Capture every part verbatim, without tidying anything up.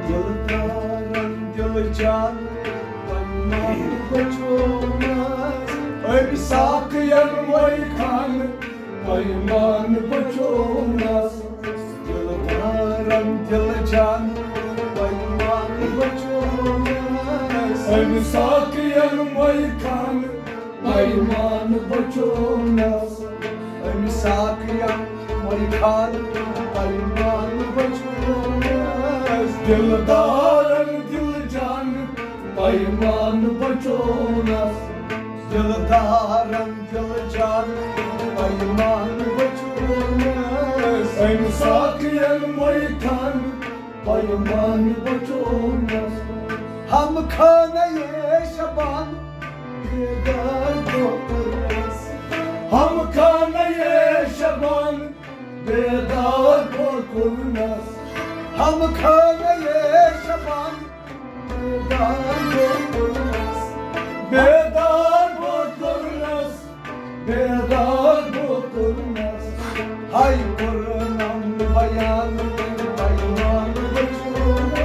دِلدارن دِل جان، پیمان بچومس۔ أمۍ ساقین وۄنۍ خان، پیمان بچومس۔ دِلدارن دِل جان، پیمان بچومس۔ أمۍ ساقین وۄنۍ خان، پیمان بچومس۔ أمۍ ساقین وۄنۍ خان، پیمان بچومس۔ دِلدارن دِل جان، پیمان بچومس۔ دِلدارن دِل جان، پیمان بچومس۔ أمۍ ساقین وۄنۍ خان، پیمان بچومس۔ ہم خانہ شبان، بیدار گوٚو کوٚرنس۔ ہم خانہ شبان، بیدار گوٚو کوٚرنس۔ ہم خانہ شبان، بیدار گوٚو کوٚرنس۔ بیدار گوٚو کوٚرنس۔ بیدار گوٚو کوٚرنس۔ ہاے کوٚرنم بیان، پیمان بچومس۔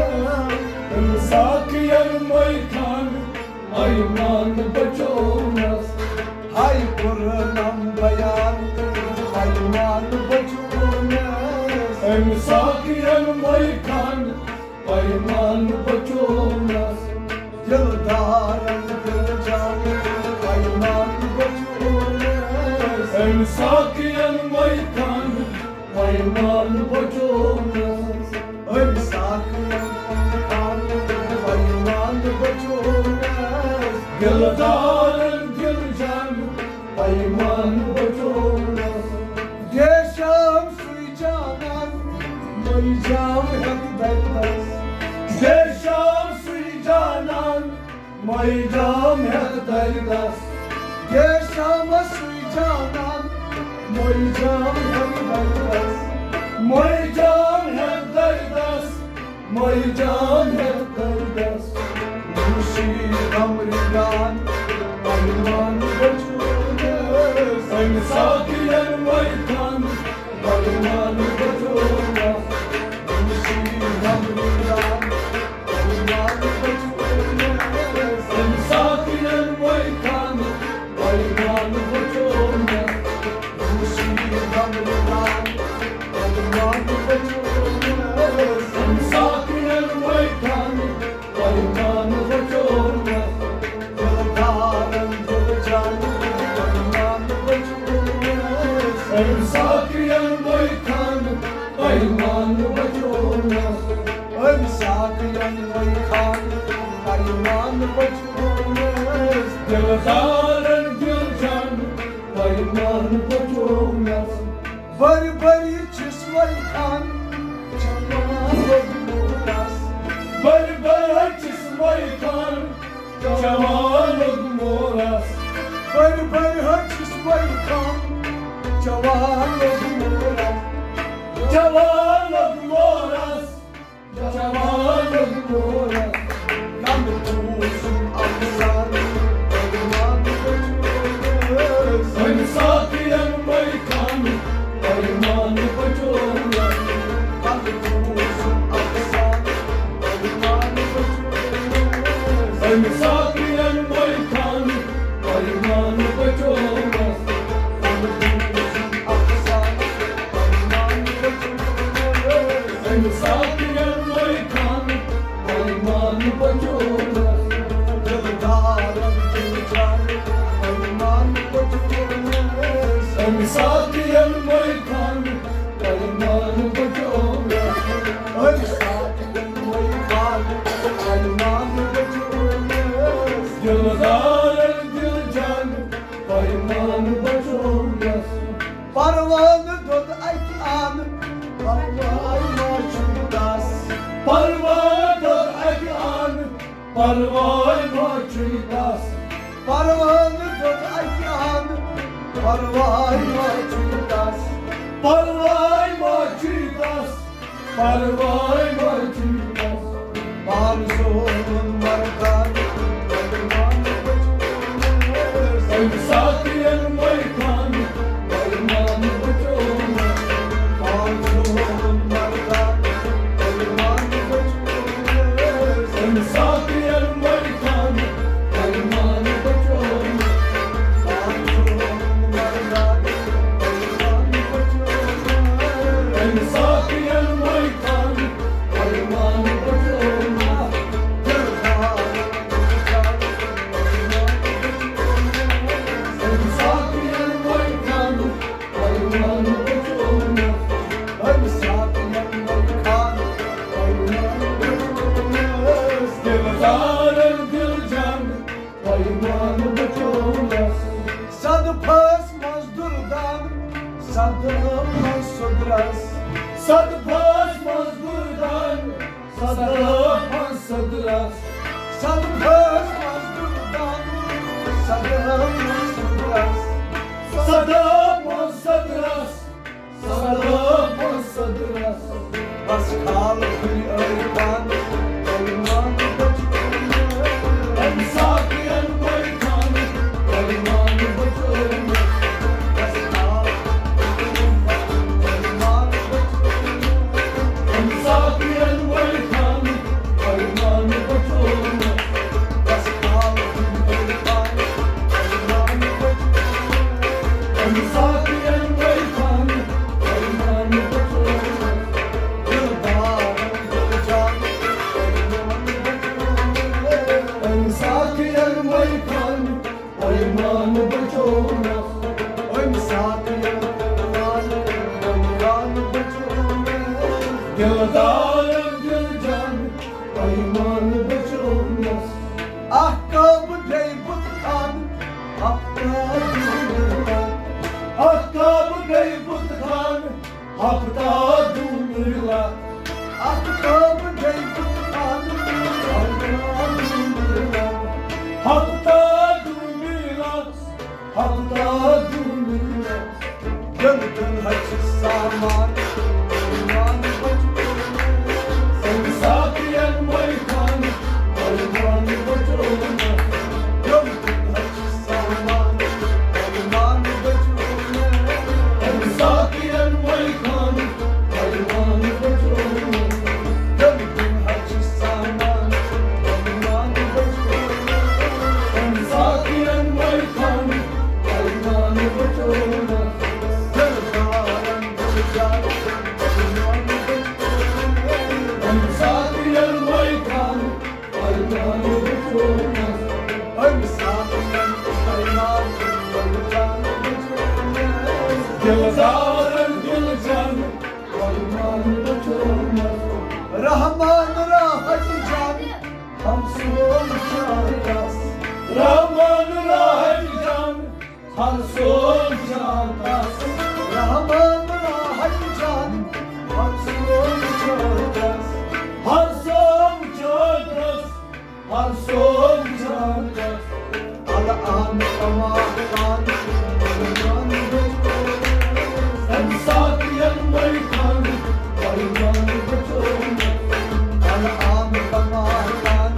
أمۍ ساقین وۄنۍ خان، پیمان بچومس۔ ہاے کوٚرنم بیان، پیمان بچومس۔ أمۍ ساقین وۄنۍ خان، پیمان بچومس۔ دِلدارن دِل جان، پیمان بچومس۔ أمۍ ساقین وۄنۍ خان، پیمان بچومس۔ أمۍ ساقین وۄنۍ خان، پیمان بچومس۔ دِلدارن دِل جان، پیمان بچومس۔ دے شام سُے جانان، مٔلۍ جام ہٮ۪تھ دردس۔ دے شام سُے جانان، مٔلۍ جام ہٮ۪تھ دردس۔ دے شام سُے جانان، مٔلۍ جام ہٮ۪تھ دردس۔ مٔلۍ جام ہٮ۪تھ دردس۔ مٔلۍ جام ہٮ۪تھ دردس۔ دوٗشی کمرِ جان، پیمان بچومس۔ أمۍ ساقین وۄنۍ خان، پیمان بچومس۔ دوٗشی کمرِ جان، پیمان بچومس۔ أمۍ ساقین وۄنۍ خان، پیمان بچومس۔ دوٗشی کمرِ جان، پیمان بچومس۔ أمۍ ساقین وۄنۍ خان، پیمان بچومس۔ دِلدارن دِل جان، پیمان بچومس۔ أمۍ ساقین وۄنۍ خان، پیمان بچومس۔ أمۍ ساقین وۄنۍ خان، پیمان بچومس۔ دِلدارن دِل جان، پیمان بچومس۔ بٔرۍ بٔرۍ چھِس وۄنۍ خان، چمان لوٚگ مورس۔ بٔرۍ بٔرۍ چھِس وۄنۍ خان، چمان لوٚگ مورس۔ بٔرۍ بٔرۍ چھِس وۄنۍ خان، چمان لوٚگ مورس۔ چمان لوٚگ مورس۔ جوان مورس، کم پوٗژُم افسانہٕ، ارمان بچومس۔ أمۍ ساقین میخانہٕ، ارمان بچومس۔ کم پوٗژُم افسانہٕ، ارمان بچومس۔ أمۍ ساقین میخانہٕ، ارمان بچومس۔ کم پوٗژُم افسانہٕ، ارمان بچومس۔ أمۍ ساقین میخانہٕ، ارمان بچومس۔ دلدارن دل جانہٕ، ارمان بچومس۔ أمۍ ساقین میخانہٕ، ارمان بچومس۔ أمۍ ساقین میخانہٕ، ارمان بچومس۔ دلدارن دل جانہٕ، ارمان بچومس۔ پروانہٕ دوٚد اکہِ انہٕ، پرواے ما چھُے تس۔ پروانہٕ دوٚد اکہِ انہٕ، پرواے ما چھُے تس۔ پروانہٕ دوٚد اکہِ انہٕ، پرواے ما چھُے تس۔ پرواے ما چھُے تس۔ پرواے ما چھُے تس۔ پان زونُن مردانہٕ، ارمان بچومس۔ أمۍ ساقین میخانہٕ، ایمان بچونس۔ صدفس منٛز دُردان، صدف منٛز سُدرس۔ صدفس منٛز دُردان، صدف منٛز سُدرس۔ صدفس منٛز دُردان، صدف منٛز سُدرس۔ صدف منٛز سُدرس۔ صدف منٛز سُدرس۔ بس کھال کُنہِ ٲرۍ پانہٕ، ایمان بچونس۔ أمۍ ساقین وٲے خانہٕ، ایمان بچونس۔ بس کھال کُنہِ ٲرۍ پانہٕ، ایمان بچونس۔ أمۍ ساقین وٲے خانہٕ، ایمان بچونس۔ بس کھال کُنہِ ٲرۍ پانہٕ، ایمان بچونس۔ أمۍ ساقین وٲے خانہٕ، ایمان بچونس۔ دلدارن دل جان، ایمان بچونس۔ أمۍ ساقین وٲے خانہٕ، ایمان بچونس۔ أمۍ ساقین وٲے خانہٕ، ایمان بچونس۔ دلدارن دل جان، ایمان بچونس۔ اکھ کعبہٕ بیٚیہِ بُت خانہٕ، ہفتہٕ دُنیا۔ اکھ کعبہٕ بیٚیہِ بُت خانہٕ، ہفتہٕ دُنیا۔ اکھ کعبہٕ بیٚیہِ بُت خانہٕ، ہفتہٕ دُنیا۔ ہفتہٕ دُنیا۔ ہفتہٕ دُنیا۔ دِل دِل ہچہِ سامان، ایمان بچونس۔ أمۍ ساقین وٲے خانہٕ، ایمان بچونس۔ دِل دِل ہچہِ سامان، ایمان بچونس۔ أمۍ ساقین وٲے خانہٕ، ایمان بچونس۔ دِل دِل ہچہِ سامان، ایمان بچونس۔ أمۍ ساقین وٲے خانہٕ، ایمان بچونس۔ دلدارن دل جان، ایمان بچونس۔ أمۍ ساقین وٲے خانہٕ، ایمان بچونس۔ أمۍ ساقین ایمان، ایمان بچونس۔ دلدارن دل جان، ایمان بچونس۔ رحمان راحت جان، ہم سوم جان دس۔ رحمان راحت جان، ہر سوم جان دس۔ رحمان راحت جان، ہر سوم جان دس۔ ہر سوم جان دس۔ ہر سوم جان دس۔ الان کما خان، ایمان بچونس۔ أمۍ ساقین وٲے خانہٕ، ایمان بچونس۔ الان کما خان،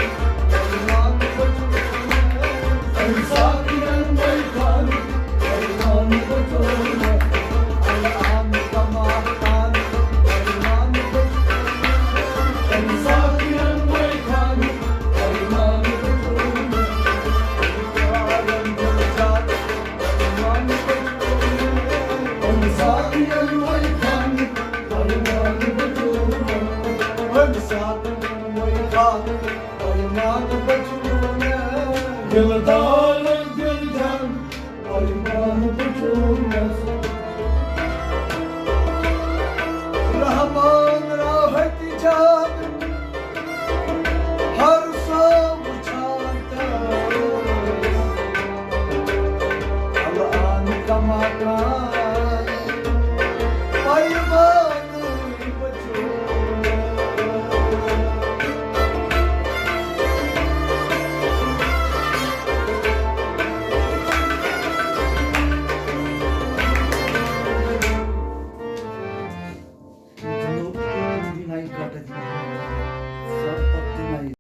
ایمان بچونس۔ أمۍ ساقین وٲے خانہٕ، ایمان بچونس۔ الان کما خان، ایمان بچونس۔ أمۍ ساقین وٲے خانہٕ، ایمان بچونس۔ دلدار